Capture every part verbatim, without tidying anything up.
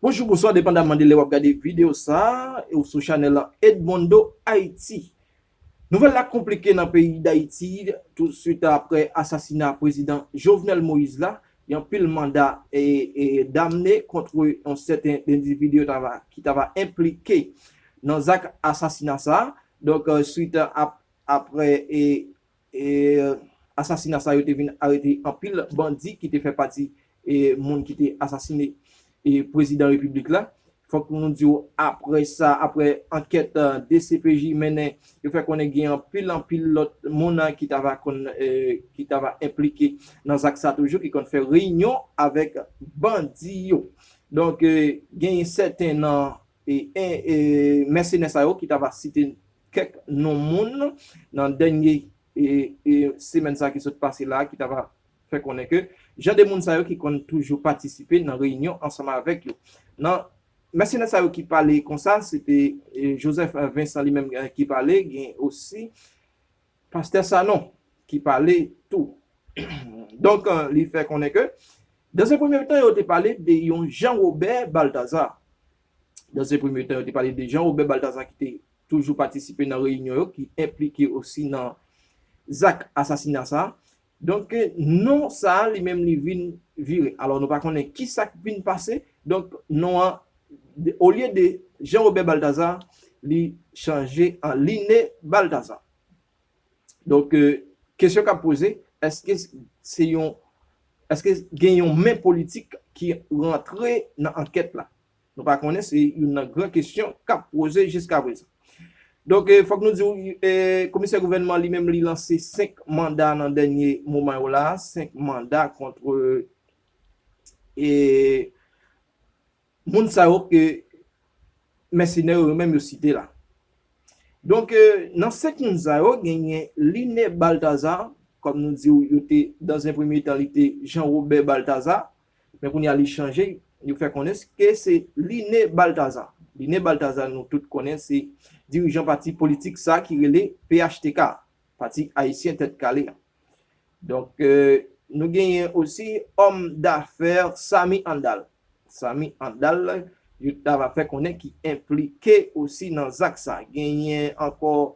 Bonjou, bonswa, depandaman de lè w ap gade videyo sa a, e w sou chanèl Edmondo Haiti. Nouvèl la konplike nan peyi Dayiti, tousuit apre asasina prezidan Jovenel Moïse la, gen anpil manda e, e damne kont yon sèten endividi yo t ava, ki t ava enplike nan zak asasina sa a. Donk, eh, swit ap, apre e, e asasina sa yo te vin arete anpil bandi ki te fè pati e moun ki te asasine e prezidan repiblik la. Fòk nou di w, apre sa, apre ankèt, eh, D C P J mennen, yo fè konnen gen anpil, anpil lòt moun, eh, ki t ava konn, eh, ki t ava enplike nan zak sa toujou, ki konn fè reyinyon avèk bandi yo. Donk, eh, genyen sèten nan e, e, e mèsenè sa yo ki t ava site kèk non moun nan dènye e, e, semèn sa ki sot pase la, ki t ava fè konnen ke jan de moun sa yo ki konn toujou patisipe nan reyinyon ansanm avèk yo. Nan mèsenè sa yo ki pale konsa, se te e, Joseph Vincent li menm, eh, ki pale, gen osi pastè Sanon ki pale tou. Donk, eh, li fè konnen ke, dans un premier temps, yo te pale de yon Jean Robert Balthazar. Dans un premier temps, yo te pale de Jean Robert Balthazar ki te toujou patisipe nan reyinyon yo, ki enplike osi nan zak asasina sa. Donk, non sa a, li menm, li vin vire. Alò, nou pa konnen ki sa k vin pase. Donk, non an, olye de Jean Robert Balthazar, li chanje an Liné Balthazar. Donk, eh, kesyon k ap poze, èske se yon, èske gen yon men politik ki rantre nan ankèt la? Nou pa konnen, se youn nan gran kesyon k ap poze jiska prezan. Donk, eh, fòk nou di w, eh, komisè gouvènman li menm li lanse senk manda nan dènye moman yo la, senk manda kont, eh, moun sa yo ke mèsenè yo menm yo site la. Donk, eh, nan senk moun sa yo, genyen Liné Balthazar, kòm nou di w, yo te, dans un premier temps, li te Jean Robert Balthazar, men kounye a li chanje, yo fè konnen ke se Liné Balthazar. Liné Balthazar, nou tout konnen, se dirijan pati politik sa ki rele P H T K, Pati Ayisyen Tèt Kale a. Donk, eh, nou genyen osi òm dafè Samy Handal. Samy Handal, yo t ava fè konnen ki enplike osi nan zak sa. Genyen ankò,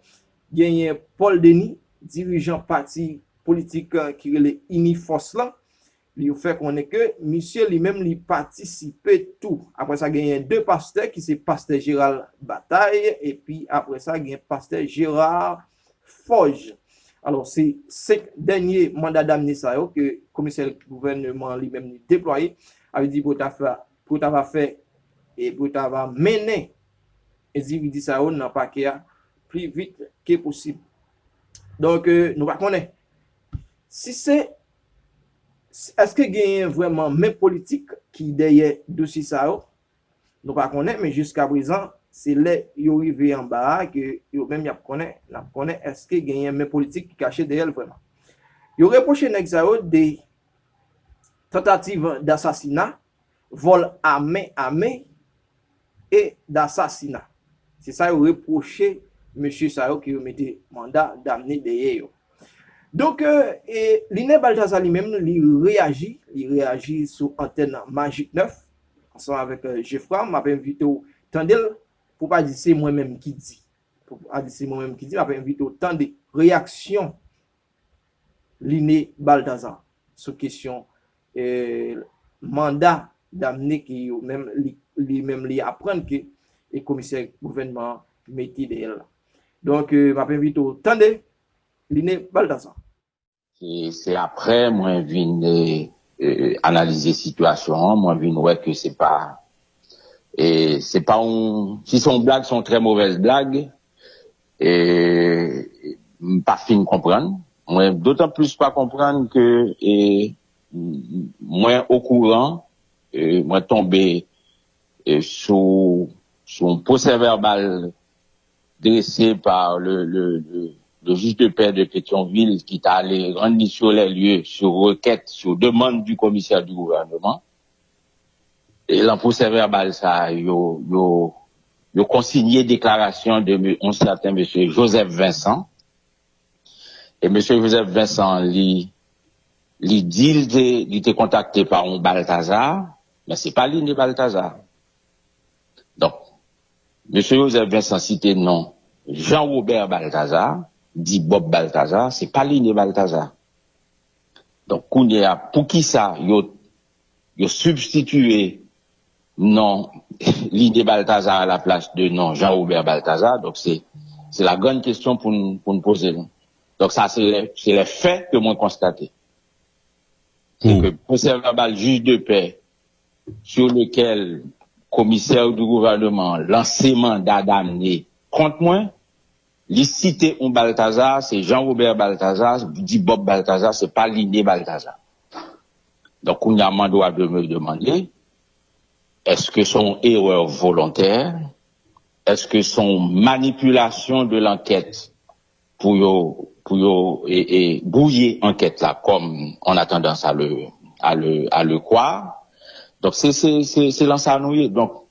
genyen Paul Denis, dirijan pati politik, eh, ki rele Inifòs lan. Li fè konnen ke misye li menm li patisipe tou. Apre sa, genyen de pastè ki se pastè Gérald Bataille, epi apre sa, gen pastè Gérard Forge. Alò, se senk dènye manda damne sa yo ke komisè gouvènman li menm li deplwaye, avè di pou ta fè, pou ta va fè, e pou ta va mennen endividi sa yo nan pakè a pli vit ke posib. Donk, eh, nou pa konnen si se, èske genyen vrèman men politik ki dèyè dosye sa yo? Nou pa konnen, men jiska prezan, se lè yo rive anba a ke yo menm y ap konnen, n ap konnen èske genyen men politik ki kache dèyè l vrèman. Yo repwoche nèg sa yo de tantativ dasasina, vòl a men ame e dasasina. Se sa yo repwoche mesye sa yo ke yo mete manda damne dèyè yo. Donk, eh, e Liné Balthazar li menm, li reyaji, li reyaji sou antèn Magic nèf, ansanm avèk, eh, Geffrard. M ap envite w tande l, pou pa di se mwen menm ki di. Pou pa di se mwen menm ki di, m ap envite w tande reyaksyon Liné Balthazar sou kesyon, eh, manda damne ke yo menm li, li menm li aprann ke e komisè gouvènman an mete dèyè l la. Donk, eh, m ap envite w tande Liné Balthazar. Se, se apre mwen vin, eh, eh, analize sitiyasyon an, mwen vin wè ke se pa, eh, se pa yon, si se yon blag, se yon trè movèz blag. Eh, m pa fin konprann. Mwen dotan plis pa konprann ke, eh, mwen okouran, eh, mwen tonbe, eh, sou, sou yon pwosè vèbal drese pa le, le, le, le jij de pè de Petyonvil ki t ale rann li sur les lieux sur requête, sur demande du commissaire du gouvernement. E lan pwosè vèbal sa a, yo, yo, yo konsinye deklarasyon de yon sèten mesye Joseph Vincent. E mesye Joseph Vincent, li, li di l te, li te kontakte pa yon Balthazar, men se pa Liné Balthazar. Donk, mesye Joseph Vincent site non Jean Robert Balthazar, di Bob Balthazar, se pa Liné Balthazar. Donk, kounye a, poukisa yo, yo sibstitiye non Liné Balthazar à la place de non Jean Robert Balthazar? Donk, se, se la grande question pou n, pou n poze nou. Donk, sa, se lè, se lè fè ke mwen konstate. Se ke procès verbal juge de paix sur lequel commissaire du gouvernement lanse manda damne kont mwen, li site yon Balthazar, se Jean Robert Balthazar, di Bob Balthazar, se pa Liné Balthazar. Donk, kounye a, mwen dwa de me demande, èske se yon erè volontè? Èske se yon manipilasyon de lankèt pou yo, pou yo e, e, bwouye ankèt la, comme on a tendance à le, à le, à le croire? Donk, se, se, se, se lan sa nou ye. Donk,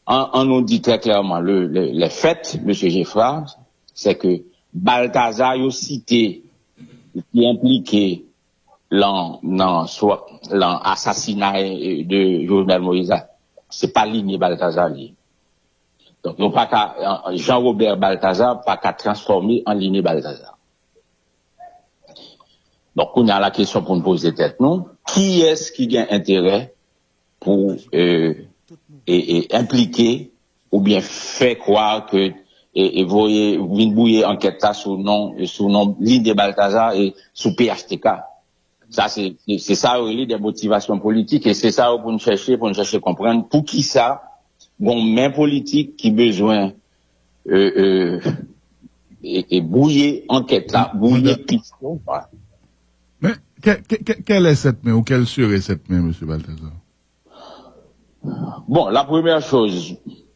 an, an nou di trè klèman, le, le, le fèt, mesye Geffrard, se ke Balthazar yo site ki enplike lan, nan, swa, lan asasinay de Jovenel Moïse la, se pa Liné Balthazar li ye. Donk, nou pa ka, Jean Robert Balthazar pa ka transfòme an Liné Balthazar. Donk, kounye a la kesyon pou n poze tèt nou, kiyès ki gen enterè pou e, e, e, enplike oubyen fè kwè ke e, e voye, vin bwouye ankèt la sou non, sou non Liné Balthazar e sou P H T K. Sa, se, se, se sa yo rele de motivasyon politik, e se sa yo pou n chèche, pou n chèche konprann poukisa gon men politik ki bezwen e, e, e, e bwouye ankèt la, bwouye pis yo. Men, quelle est cette main ou quelle serait cette main, mesye Balthazar? Bon, la premyè choz,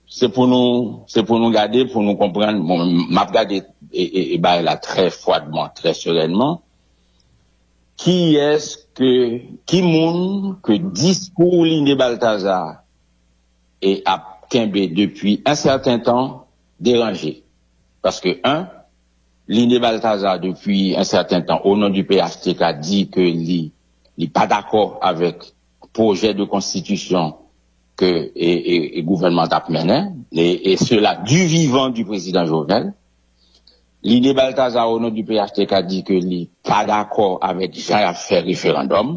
se pou nou, se pou nou gade, pou nou konprann. Bon, m ap gade e, e, e bagay la trè fwadman, trè serènman. Kiyès ke, ki moun ke diskou Liné Balthazar e ap kenbe depi un certain temps deranje? Paske, un, Liné Balthazar, depi un certain temps, au nom du P H T K, di ke li, li pa dakò avèk pwojè de konstitisyon ke e, e, e gouvènman t ap mennen, e, e sela du vivant du président Jovenel. Liné Balthazar, au nom du P H T K, di ke li pa dakò avèk jan y ap fè referandòm.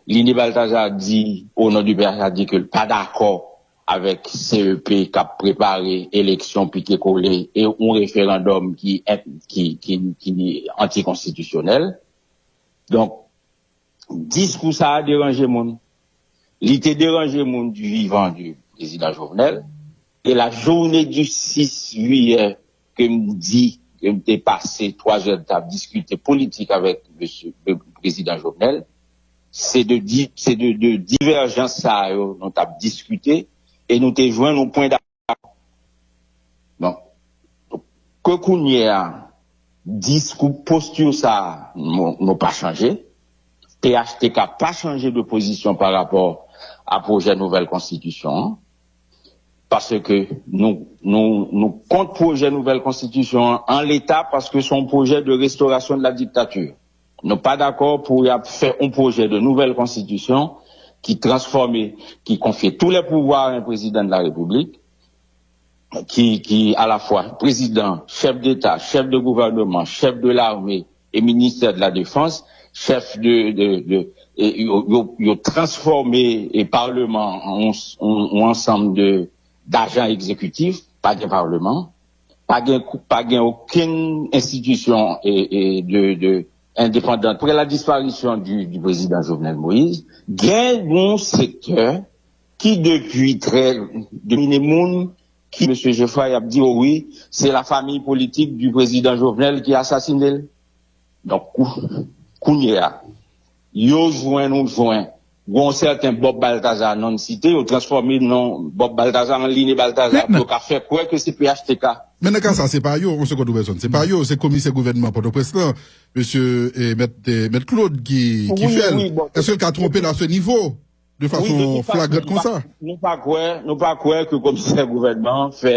Liné Balthazar di, au nom du P H T K, di ke l pa dakò avèk C E P k ap prepare eleksyon pike kole e yon referandòm ki, ki, ki, ki antikonstitisyonèl. Donk, diskou sa a deranje moun. Li te deranje moun du vivant du président Jovenel. E la jounen du sis jiyè ke m di, ke m te pase twa zè de tan ap diskite politik avèk mesye, le président Jovenel, se de, di- se de, de divèjans sa yo nou t ap diskite e nou te jwenn yon pwen dakò. Donk, ke kounye a, diskou, posti sa a, nou, nou pa chanje. P H T K pa chanje de pozisyon pa rapò a pwojè nouvèl konstitisyon an. Paske nou, nou, nou kont pwojè nouvèl konstitisyon an an leta, paske se yon pwojè de restorasyon de la dictature. Nou pa dakò pou y ap fè yon pwojè de nouvèl konstitisyon ki transfòme, ki konfye tous les pouvoirs à un président de la République, ki, ki alafwa prezidan, chèf deta, chèf de gouvènman, chèf de lame e ministè de la defans, chèf de, de, de e yo, yo, yo transfòme e paleman an yon, yon, yon ansanm de, d'ajan egzekitif, pa gen paleman, pa gen, pa gen okenn enstitisyon e, e de, de endepandant. Après la disparition du, du président Jovenel Moïse, gen yon sektè ki depi trè, depi moun ki, mesye Geffrard, y ap di, oh wi, se la famille politique du président Jovenel ki asasine l. Donk, kou- kounye a, yo jwenn ou jwenn, gon sèten Bob Balthazar non site, yo transfòme non Bob Balthazar an Liné Balthazar pou yo ka fè kwè ke se P H T K. Men nan ka sa, se pa yo, yon segonn Robertson, se pa yo, se komisè gouvènman Pòtoprens lan, mesye e mèt, e mèt Claude ki, ki fè l. Èske l ka twonpe l a se nivo? De fason flagrant konsa. Nou pa kwè, nou pa kwè ke komisè gouvènman an fè,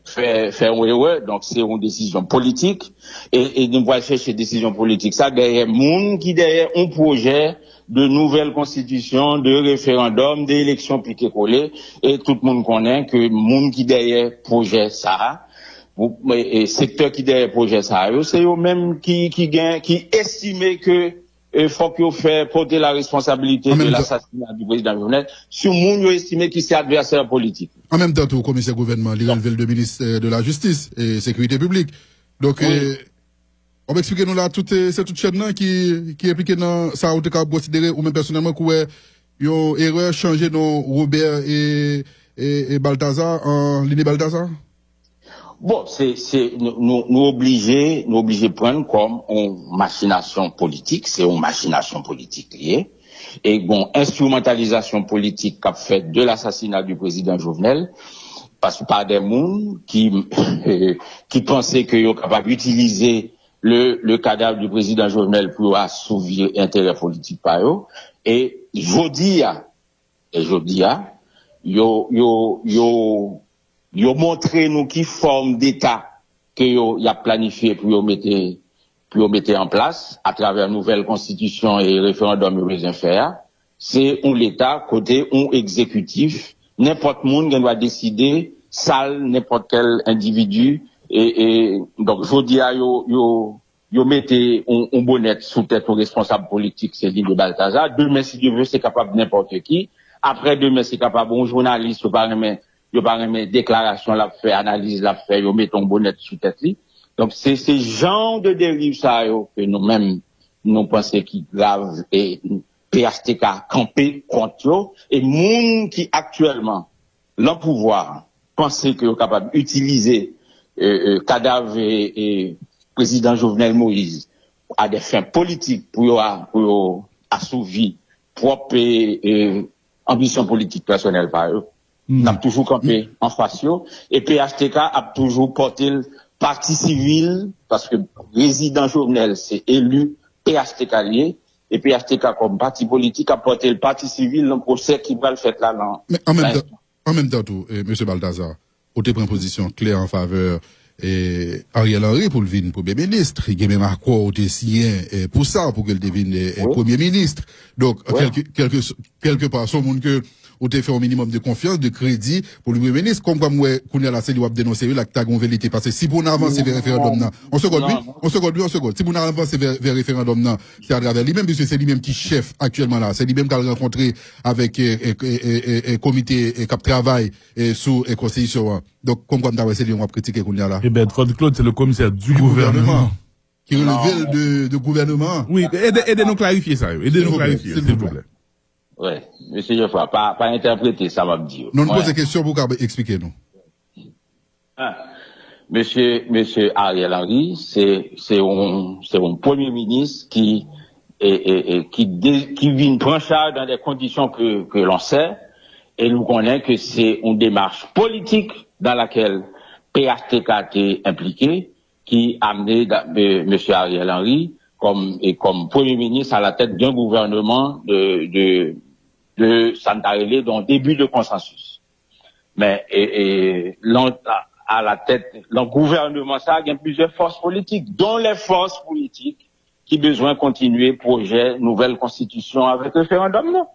fè, fè yon erè. Donk, se yon desizyon politik. E, e nou pral chèche desizyon politik sa dèyè moun ki dèyè yon pwojè de nouvèl konstitisyon, de referandòm, de eleksyon pike kole, e tout moun konnen ke moun ki dèyè pwojè sa a, pou- e, e sektè ki dèyè pwojè sa a yo, se yo menm ki, ki gen, ki estime ke e, fòk yo fè pote la responsabilité de lasasina di prezidan Jovenel sou moun yo estime ki se advèsè politik. An menm tan tou, komisè gouvènman, li relve l de minis, e, de la jistis e sekirite piblik. Donk, e, w ap eksplike nou la, tout, e, se tout chèn nan ki, ki enplike nan sa ou te ka konsidere ou menm pèsonèlman kou wè yon erè chanje non Robert e, e, e Balthazar an Lini Balthazar? Bon, se, se, nou, nou, nou oblije, nou oblije pran l kòm yon machinasyon politik, se yon machinasyon politik li ye. E bon, enstrimantalizasyon politik k ap fèt de lasasina di prezidan Jovenel, pas pa de moun ki, ki panse ke yo kapab itilize le, le cadavre du président Jovenel pou yo asouvi enterè politik pa yo. E jodi a, e jodi a, yo, yo, yo, yo montre nou ki fòm deta ke yo, y ap planifye pou yo mete, pou yo mete an plas atravè nouvèl konstitisyon e referandòm yo bezwen fè a. Se yon leta kote yon egzekitif, nenpòt moun gen dwa deside sal nenpòt kèl endividi. E, e, donk, jodi a, yo, yo, yo mete yon, yon bonèt sou tèt yon responsab politik, se Lini Balthazar. Demen, si Dye vle, se kapab nenpòt ki. Apre demen, se kapab yon jounalis, yo pa renmen, yo pa renmen deklarasyon l ap fè, analiz l ap fè, yo mete yon bonèt sou tèt li. Donk, se, se jan de deriv sa yo ke nou menm, nou panse ki grav e P H T K kanpe kont yo. E moun ki aktyèlman lan pouvwa panse ke yo kapab itilize, e, e, kadav, e, e, prezidan Jovenel Moïse a de fen politik pou yo, a, pou yo asouvi pwòp, e, e, anbisyon politik pèsonèl pa yo. N ap toujou kanpe anfas yo. E P H T K ap toujou pote l pati sivil, paske prezidan Jovenel se eli P H T K li ye. E P H T K kòm pati politik ap pote l pati sivil nan pwosè ki pral fèt la nan. Men an menm tan, an menm tan tou, e, mesye Balthazar, ou te pran pozisyon klè an favè, e, Ariel Henry pou l vin premye minis. Gen menm akò ou te siyen, e, pou sa, pou ke l te vin, e, e, premye minis. Donk, kèlke, kèlke, kèlke pa, se yon moun ke ou te fè yon minimòm de konfyans, de kredi pou li premye minis. Kòm, kòm m wè, kounye a la, se li w ap denonse, wi, la, ki ta gen yon velite. Paske si pou n avanse vè referandòm nan, yon segond, wi, yon segond, wi, yon segond. Si pou n avanse vè, vè referandòm nan, se atravè li menm, piske se li menm ki chèf aktyèlman la. Se li menm k al rankontre avèk, e, e, komite, e, k ap travay, e, sou, e, konstitisyon an. Donk, kòm kwa m ta wè se li w ap kritike kounye a la. E Bedford Claude, c'est le commissaire du gouvernement. Ki releve l de, de gouvènman an. Wi, ede, ede nou klarifye sa yo. Ede nou klarifye, silvouplè. Wi, mesye Geoffroy, pa, pa entèprete sa m ap di yo. Non, nou poze kesyon pou w ka eksplike nou. Ah, mesye, mesye Ariel Henry, se, se yon, se yon premye minis ki, e, e, e, ki de, ki vin pran chaj dans des conditions que, que l'on sait, et nous connaissons que c'est une démarche politique dans laquelle P H T K était impliqué, qui a amené da- de- mesye Ariel Henry comme, et comme premier ministre à la tête d'un gouvernement de, de, de sa n ta rele d'un début de consensus. Men, e, e, lan, a, a la tèt, lan gouvènman sa, gen plizyè fòs politik, dont les forces politiques qui besoin continuer projet nouvelle constitution avec référendum, non.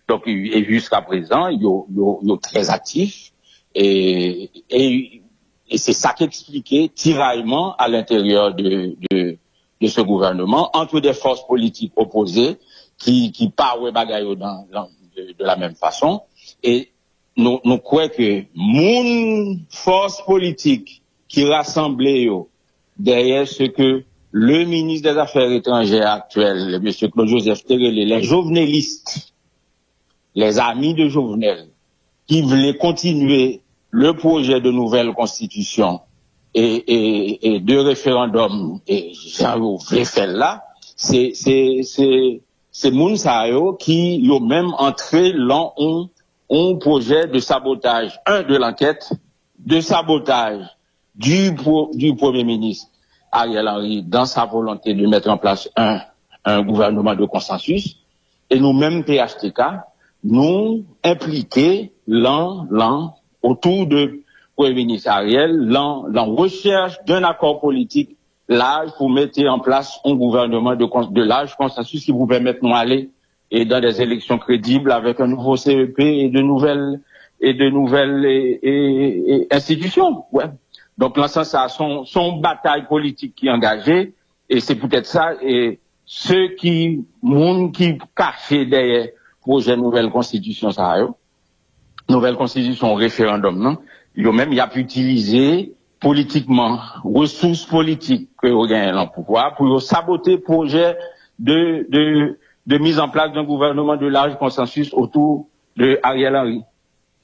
Donk, e jiska prezan, yo, yo, yo trè aktif. E, e, e se sa ki eksplike tirayman à l'intérieur de, de, de ce gouvernement entre des forces politiques opposées qui, qui pa wè bagay yo dans, dans, de, de la même façon. E nou, nou kwè ke moun, fòs politik ki rasanble yo dèyè ce que le ministre des Affaires étrangères actuel, mesye Claude Joseph, te rele les jovenelistes, les amis de Jovenel, ki vle kontinye le projet de nouvelle constitution et, et, et de référendum, e jan yo vle fè l la, se, se, se, se moun sa yo ki yo menm antre lan yon, yon projet de sabotage, un, de l'enquête, de sabotage du, pro- du Premier ministre Ariel Henry dans sa volonté de mettre en place un, un gouvernement de consensus. E nou menm P H T K, nou enplike lan, lan, autour de Premye Minis Ariel, lan, lan recherche d'un accord politique large pour mettre en place un gouvernement de, con- de large consensus qui vous permette nou ale et dans des élections crédibles avec un nouveau C E P et de nouvelles et de nouvelles et, et, et institutions. Ouais. Donk, nan sans sa, se yon, se yon batay politik ki angaje, e se poutèt sa, e se ki, moun ki kache dèyè pwojè nouvèl konstitisyon sa yo, nouvèl konstitisyon, referandòm nan, yo menm, y ap itilize politikman resous politik ke yo genyen nan pouvwa pou yo sabote pwojè de, de, de mise en place d'un gouvernement de large consensus autour de Ariel Henry.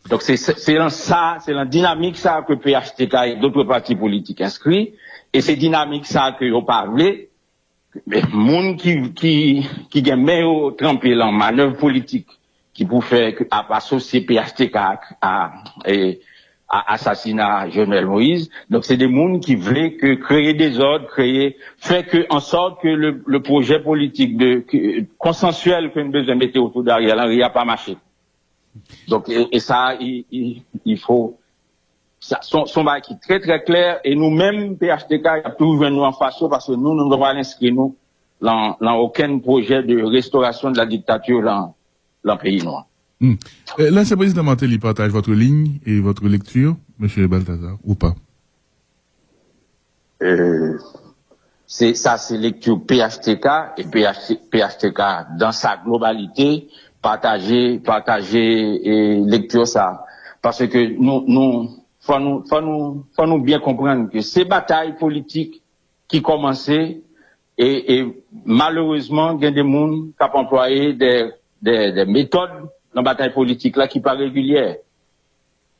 Donk, se, se, se nan sa, se nan dinamik sa ke P H T K et d'autres partis politiques inscrits, e se dinamik sa ke yo pa vle, men moun ki, ki, ki gen men yo tranpe lan manèv politik ki pou fè ke ap asosye P H T K ak, a, e, a asasina Jovenel Moïse. Donk, se de moun ki vle ke kreye dezòd, kreye, fè ke an sòt ke le, le pwojè politik de, ke, konsansyèl ke nou bezwen mete otou de Ariel Henry a pa mache. Donk, e, e sa, i, i, i fo, sa, se yon, se yon bagay ki trè, trè klè, e nou menm, P H T K, y ap toujou jwenn nou anfas yo, paske nou, nou pa pral enskri nou lan, lan okenn pwojè de restorasyon de la diktature lan, lan peyi nou an. Hmm. Euh, L'ancien président Martelly partage votre ligne et votre lecture, monsieur Balthazar, ou pas? Euh, se, sa se lekti P H T K, e P H T, P H T K dans sa globalité, pataje, pataje, e, lekti sa. Paske nou, nou, fò nou, fò nou, fò nou byen konprann ke se batay politik ki kòmanse, e, e malerezman, gen de moun k ap anplwaye de, de, de metòd nan batay politik la ki pa regilyè.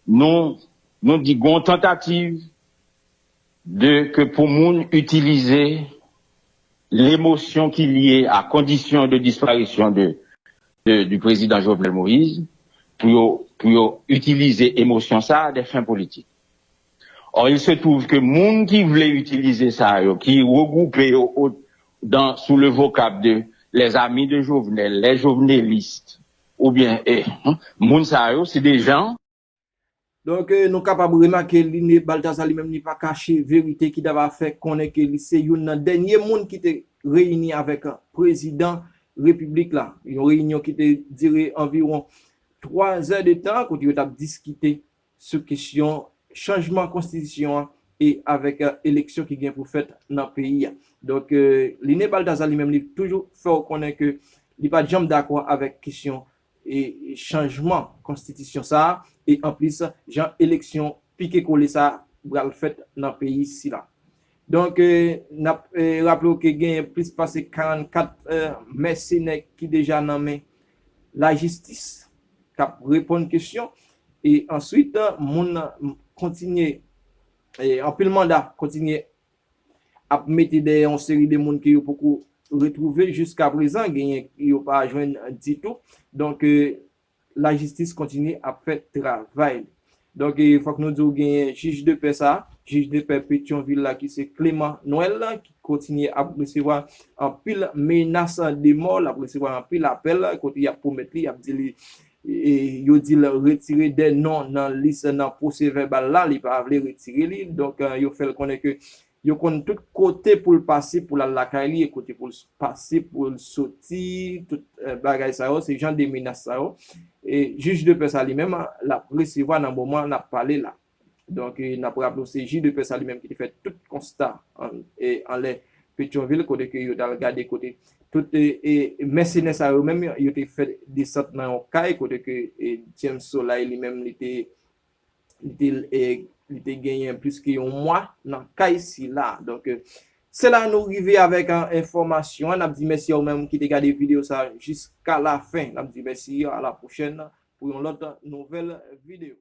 Nou, nou di gon tantativ de ke pou moun itilize lemosyon ki lye a kondisyon de disparisyon de, de, du président Jovenel Moïse pou yo, pou yo itilize emosyon sa a de fen politik. Or, il se trouve que moun ki vle itilize sa yo, ki regwoupe yo o, dans, sous le vocable de les amis de Jovenel, les jovenelistes, oubyen, eh, moun sa yo, se de jan Donk, eh, nou kapab remake Line Balthazar li menm li pa kache verite ki ta va fè konnen ke li se youn nan dènye moun ki te reyini avèk prezidan repiblik la. Yon reyinyon ki te dire anviwon twa zè de tan kote yo t ap diskite sou kesyon chanjman konstitisyon an e avèk, eh, eleksyon ki gen pou fèt nan peyi a. Donk, eh, Line Balthazar li menm li toujou fè w konnen ke li pa t janm dakò avèk kesyon e chanjman konstitisyon sa a, e anplis, jan eleksyon pike kole sa a pral fèt nan peyi sila. Donk, eh, n ap, eh, raple w ke genyen plis pase karannkat, eh, mèsenè ki deja nan men lajistis k ap reponn kesyon. E answit, moun kontinye, eh, anpil manda kontinye ap mete dèyè yon seri de moun ke yo poko retwouve jiska prezan, genyen yo pa jwenn ditou. Donk, eh, lajistis kontinye ap fè travay li. Donk, eh, fòk nou di w genyen jij de pè sa, jij de pè Petyonvil la ki se Clément Noël, ki kontinye ap resevwa anpil menas de mò, l ap resevwa anpil apèl, kote y ap pwomèt li, y ap di li, eh, yo di l retire de non nan lis nan pwosè vèbal la, li pa vle retire li. Donk, eh, yo fè l konnen ke yo konn tout kote pou l pase pou l al lakay li, e kote pou l pase pou l soti, tout, eh, bagay sa yo, se jan de menas sa yo. E jij de pè sa li menm, l ap resevwa nan moman n ap pale la. Donk, eh, n ap raple w, se jij de pè sa li menm ki te fè tout konsta an, e anlè Petyonvil, kote ke yo t al gade kote tout, eh, eh, mèsenè sa yo menm, yo te fè desant nan yon kay, kote ke, eh, James Solay li menm, li te li te, eh, li te genyen plis ke yon mwa nan kay sila. Donk, eh, se la nou rive avèk, eh, enfòmasyon an. N ap di mèsi a ou menm ki te gade videyo sa jiska lafen. N ap di mèsi, a la pwochèn pou yon lòt nouvèl videyo.